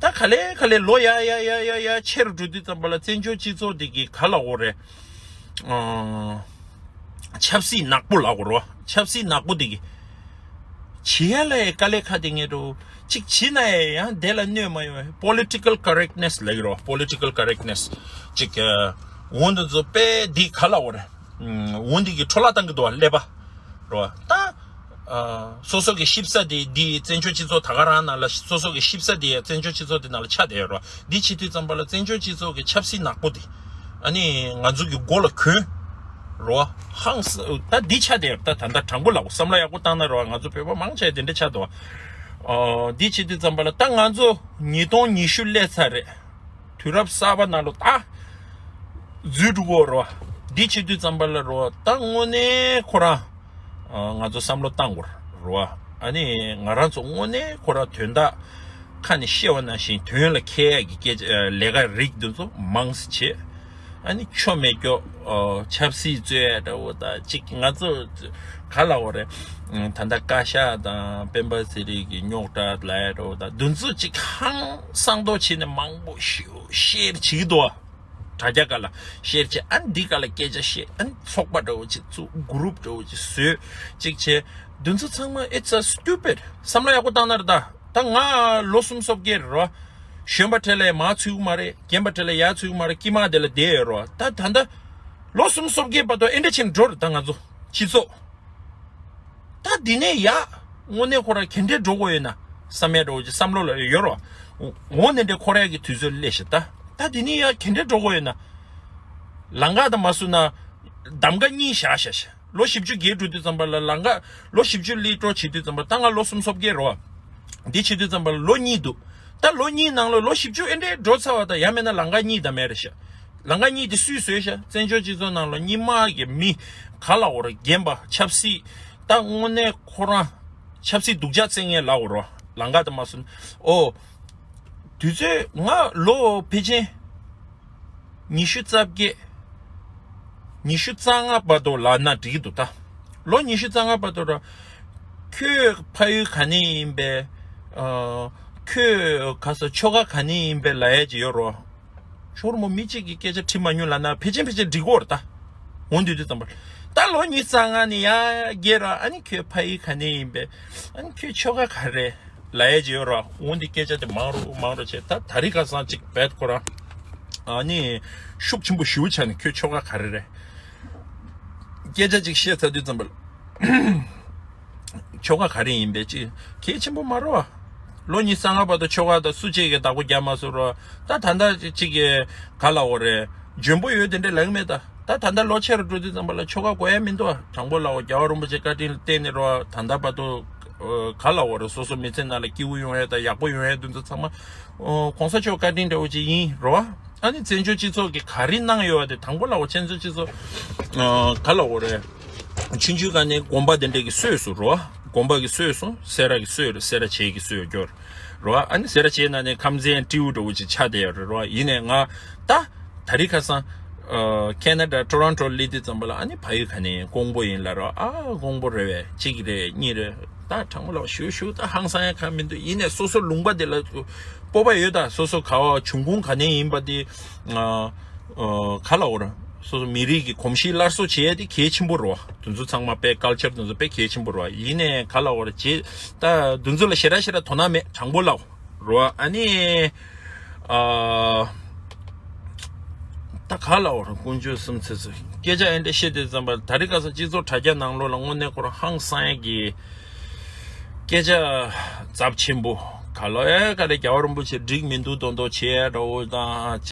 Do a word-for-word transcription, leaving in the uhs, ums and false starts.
ད་ག་ལེ་ག་ལེ་ལོ་ཡ་ཡ་ཡ་ཡ་ཡ་ཆེ་རུ་འགྲོ་དུས་ཙམ་པ་ལ་བཙན་བྱོལ་སྤྱི་ཚོགས་འདི་གི་ག་ལ་འོ་རེད། ཨང་། ཆབ་སྲིད་ནག་པོ་ལ་འོ་རོ། ཆབ་སྲིད་ནག་པོ་འདི་གི་བྱེད་ཡ་ལ་ཡ་དཀའ་ལས་ཁག་དེ་ངེས་འགྲོ། གཅིག་བྱེད་ན་ཡ་ཡང་དེ་ལ་གནོད་མ་ཡོང་བའི་political correctness ལ་ཡོད་རོ། Political correctness གཅིག་འོན་ཏེ་ཚོ་དཔེ་འདི་ག་ལ་འོ་རེད། འོན་འདི་གི་འཕྲོ་བརླག་བཏང་གི་འདུག་བ་ཀླད་པ་རོ། ད་སོ་སོ་གི་ཤིབ་ས་དེ་འདི་བཙན་བྱོལ་སྤྱི་ཚོགས་ད་ག་རང་ནང་ལ་སོ་སོ་གི་ཤིབ་ས་དེ་བཙན་བྱོལ་སྤྱི་ཚོགས་དེ་ནང་ལ་ཆགས་བསྡད་ཡོད་རོ། འདི་བྱེད་དུས་ཙམ་པ་ལ་བཙན་བྱོལ་སྤྱི་ཚོགས་ཀྱི་ཆབ་སྲིད་ནག་པོ་དེ་ཨ་ནི་ང་ཚོ་གི་མགོ་ལ་གྱོན་རོ། ཧང་ས་ད་འདི་ཆགས་བསྡད་ཡོད། ད་ད་ལྟ་དྲང་པོ་ལབ་བསམ་བློ་ཡག་པོ་བཏང་ན་རོ། ང་ཚོ་བོད་པ་མང་ཆེ་དེ་འདྲ་ཆགས་འདུག་ཨ་འདི་བྱེད་དུས་ཙམ་པ་ལ་ད་ང་ཚོ་ཉིས་སྟོང་ཉི་ཤུ་སླེབས་ཚར་རེད། དུས་རབས་གསར་པ་ནང་ལོ་ད་འཛུལ་འགྲོ་གོ་རོ། འདི་བྱེད་དུས་ཙམ་པ་ལ་རོ། ད་དངོས་གནས་ཁོ་རང་ང་ཚོ་བསམ་བློ་བཏང་དགོས་རོ། ཨ་ནི་ང་རང་ཚོ་དངོས་གནས་ཁོ་རང་དོན་དག་ཁ་ནས་བཤད་པ་ནང་བཞིན་དོན་ལ་འཁེལ་ཡག་གི་སྐད་ཆ་ལས་ཀ་རིགས་འདི་ཚོ་མང་ཙམ་བྱེད། ཨ་ནི་ཆོ་མེད་སྐྱོ། ཆབ་སྲིད་རྩོད་ཡ་འདྲ་བོ་དང་གཅིག་ང་ཚོ་ག་ལ་འོ་རེད། ད་ལྟ་བཀའ་ཤག་དང་སྤེན་པ་ཚེ་རིང་གི་རྙོག་དྲ་ལ་ཡ་འདྲ་བོ་དང་འདི་ཚོ་གཅིག་ཧང་སང་མདོག་བྱས་ནས་མང་པོ་ཞེ་པོ་ཤེར་བྱེད་ཀྱི་འདུག་དྲ་རྒྱ་ག་ལ་ཤེར་བྱེད། ཨ་ནི་འདི་ག་ལ་སྐད་ཆ་བཤད། ཨ་ནི་ཚོགས་པ་འདྲ་བོ་ཅིག་བཙུགས། གུ་རུབ་འདྲ་བོ་ཅིག་བཟོས། གཅིག་བྱས། འདི་ཚོ་ཚང་མ་it's a stupid. བསམ་བློ་ཡག་པོ་བཏང་ན་རེད་ད། ད་ང་ལོ་གསུམ་སོ་བརྒྱད་རེད་རོ། གཞོན་པ་གྲས་ལ་མར་ཚུད་ཀྱི་མ་རེད། རྒན་པ་གྲས་ལ་ཡར་ཚུད་ཀྱི་མ་རེད། དཀྱིལ་མ་དེ་ལ་བསྡད་ཡོད་རོ། ད་ད་ལྟ་ལོ་གསུམ་སོ་བརྒྱད་བར་དུ་ཨེ་འདྲ་བྱས་ནས་འགྲོ་རེད་ད་ང་ཚོ་སྤྱི་ཚོགས། ད་འདི་ནས་ཡར་དངོས་གནས་ཁོ་རང་ག་འདྲས་འགྲོ་དགོས་ཡོད་ན་བསམ་ཡ་འདྲ་བོ་ཅིག་བསམ་བློ་ལ་ཡོད་རོ། འོ་འདི་འདྲས་འཁོར་ཡ་གི་དུས་ཚོད་སླེབས་ཤག་ད་ད་འདི་ནས་ཡར་ག་འདྲས་འགྲོ་དགོས་ཡོད་ན། ལམ་ཁ་དང་མ་བསུ་ན་གདམ་ག་གཉིས་བཞག་བཞག་བཞག་ལོ་བཞི་བཅུ་བརྒལ་འགྲོ་དུས་ཙམ་པ་ལ་ལམ་ཁ་ལོ་བཞི་བཅུ་སླེབས་འགྲོ་བྱེད་དུས་ཙམ་པ་ད་ང་ལོ་གསུམ་སོ་བརྒྱད་རོ། འདི་བྱེད་དུས་ཙམ་པ་ལ་ལོ་གཉིས་འདུག་ད་ལོ་གཉིས་ནང་ལ་ལོ་བཞི་བཅུ་ཨེ་འདྲས་འགྲོ་ཚར་བ་དང་ཡང་མིན་ན་ལམ་ཁ་གཉིས་དང་མེད་རེད་ཤག་ལམ་ཁ་གཉིས་དེ་སུས་བཟོས་ཤག་བཙན་བྱོལ་སྤྱི་ཚོགས་ནང་ལ་སྔོན་མ་གི་མི་ག་ལ་འོ་རེད། རྒན་པ་ཆབ་སྲིད་ད་དངོས་གནས་ཁོ་རང་ཆབ་སྲིད་སྡུག་ཅག་བཙན་ངན་ལ་འོ་རོ། ལམ་ཁ་དང་མ་བསུ་ན་ཨོ། དུས་ཚོད་ང་ལོ་ཕལ་ཆེར་ཉི་ཤུ་རྩ་བརྒྱད། ཉི་ཤུ་རྩ་ལྔ་བར་དུ་ལབ་ན་འགྲིག་གི་འདུག་ད་ལོ་ཉི་ཤུ་རྩ་ལྔ་བར་དུ་ར། ཁྱོད་ཕ་ཡུལ་ག་ནས་ཡིན་པས། ཨ། ཁྱོད་ག་ས་ཆོལ་ཁ་ག་ནས་ཡིན་པས་ལབ་ཡས་ཅིག་ཡོད་རོ། ཁྱོད་རང་མོ་མི་གཅིག་གིས་སྐད་ཆ་དྲིས་མ་མྱོང་ལབ་ན་ཕལ་ཆེར་ཕལ་ཆེར་འགྲིག་གོ་ར་ད། འོ་འདི་དུས་ཙམ་པར། ད་ལོ་ཉི་ཤུ་རྩ་ལྔ་ནས་ཡར་རྒྱས་ར། ཨ་ནི་ཁྱོད་ཕ་ཡུལ་ག་ནས་ཡིན་པས། ཨ་ནི་ཁྱོད་ཆོལ་ཁ་ག་རེ་ལབ་ཡས་ཅིག་ཡོད་ར། འོ་འདི་སྐད་ཆ་དེ་མང་རུ་མང་རུ་བྱས། ད་དེ་རིང་ཁ་སང་གཅིག་བེད་ཁོ་རང་ཨ་ནི་ཤུགས་ཆེན་པོ་ཞེ་པོ་ཆགས་ནས་ཁྱོད་ཆོལ་ཁ་ག་རེ་རེད། སྐད་ཆ་གཅིག་བཤད་ཚར་དུས་ཙམ་པར། ཆོལ་ཁ་ག་རེ་ཡིན་པས་ཅི་གལ་ཆེན་པོ་མ་རེད་བ། ལོ་ཉི་ཤུ་རྩ་ལྔ་བར་དུ་ཆོལ་ཁ་དང་སུ་གཅིག་གིས་བདག་པོ་རྒྱག་མ་སོང་རོ། ད་ད་ལྟ་གཅིག་གིས་ག་ལ་འོ་རེད། འཇོན་པོ་ཡོད་དེ་འདྲས་ལབ་ཀྱི་མེད་ད། ད་ད་ལྟ་ལོ་ཆེ་རུ་འགྲོ་དུས་ཙམ་པ་ལ་ཆོལ་ཁ་དགོས་ཡ་མི་འདུག་བ། དྲང་པོ་ལབ་འོ། རྒྱལ་བ་རིན་པོ་ཆེ་བཀའ་དྲིན་ལ་བརྟེན་ནས་རོ། ད་ལྟ་བར་དུ་ག་ལ་འོ་རེད། སོ་སོ་མི་ཚེ་ནང་ལ་སྐྱིད་པོ་ཡོང་ཡ་དང་ཡག་པོ་ཡོང་ཡ་དེ་ཚོ་ཚང་མ་གོང་ས་མཆོག་བཀའ་དྲིན་འདྲ་བོ་ཅིག་ཡིན་རོ། ཨ་ནི་བཙན་བྱོལ་སྤྱི་ཚོགས་ཀྱི་ག་རེ་གནང་ཡོད་པ་དེ་དང་པོ་ལ་འོ་བཙན་བྱོལ་སྤྱི་ཚོགས་ཨ་ག་ལ་འོ་རེད། ཆུང་ཆུང་སྒང་ནས་དགོན་པ་དེ་འདྲས་ཀྱིས་གསོས་སོང་རོ། དགོན་པ་གིས་གསོས་སོང་། སེ་ར་གིས་གསོས་རེད། སེ་ར་བྱེས་ཀྱིས་གསོས་རྒྱུ་རོ། ཨ་ནི་སེ་ར་བྱེས་ནང་ནས་ཁམས་ཚན་སྤྲེའུ་འདྲ་བོ་ཅིག་ཆགས་བསྡད་ཡོད་རེད་རོ། ཡིན་ནའི་ང་ད་དེ་རིང་ཁ་སང་ཨ་ཁེ་ན་ཌ་ཊོ་རོན་ཊོ་སླེབས་དུས་ཙམ་པ་ལ་ཨ་ནི་ཕ་ཡུལ་ག་ནས་ཀོང་པོ་ཡིན་ལབ་རོ། ཨ་ཀོང་པོ་རེད་པས། གཅིག་རེད། གཉིས་རེད། ད་དྲང་པོ་ལབ་ཞུ་ཞུ་ད་ཧང་སང་ཡ་གང་མི་འདུག་ཡིན་ནའི་སོ་སོ་ལུང་པ་དེ་ལ་སྤོབས་པ་ཡོད་ད། སོ་སོ་ག་བ་བྱུང་ཁུངས་ག་ནས་ཡིན་པ་དེ་ཨ་ཨ་ག་ལ་འོ་ར། སོ་སོ་མི་རིགས་ཀྱི་གོམས་གཤིས་སླར་གསོ་བྱེད་ཡ་དེ་གལ་ཆེན་པོ་རེད་བ། དེ་ཚོ་ཚང་མ་དཔེ་ཀལ་ཅར་དེ་ཚོ་དཔེ་གལ་ཆེན་པོ་རེད་བ། ཡིན་ནའི་ག་ལ་འོ་ར་བྱེད་ད་དེ་ཚོ་ལ་ཞེ་དྲག་ཞེ་དྲག་དོ་སྣང་མེད། དྲང་པོ་ལབ་རེད་བ། ཨ་ནི་ཨ་ད་ག་ལ་འོ་ར་དཀོན་མཆོག་གསུམ་ཚེ་ཚོ་སྐད་ཆ་ཨེ་འདྲ་བཤད་དུས་ཙམ་པ་ད་རེས་ཁ་སང་སྤྱི་ཚོགས་དྲ་རྒྱ་ནང་ལོགས་ལ་དངོས་གནས་ཁོ་རང་ཧང་སང་ཡ་གི་སྐད་ཆ་ཚབས་ཆེན་པོ་ག་ལ་ཨེ་ག་རེ་རྒྱལ་བ་རིན་པོ་ཆེ་འགྲིག་མི་འདུག་མདོག་མདོག་བྱེད་ཡ་འདྲ་བོ་དང་།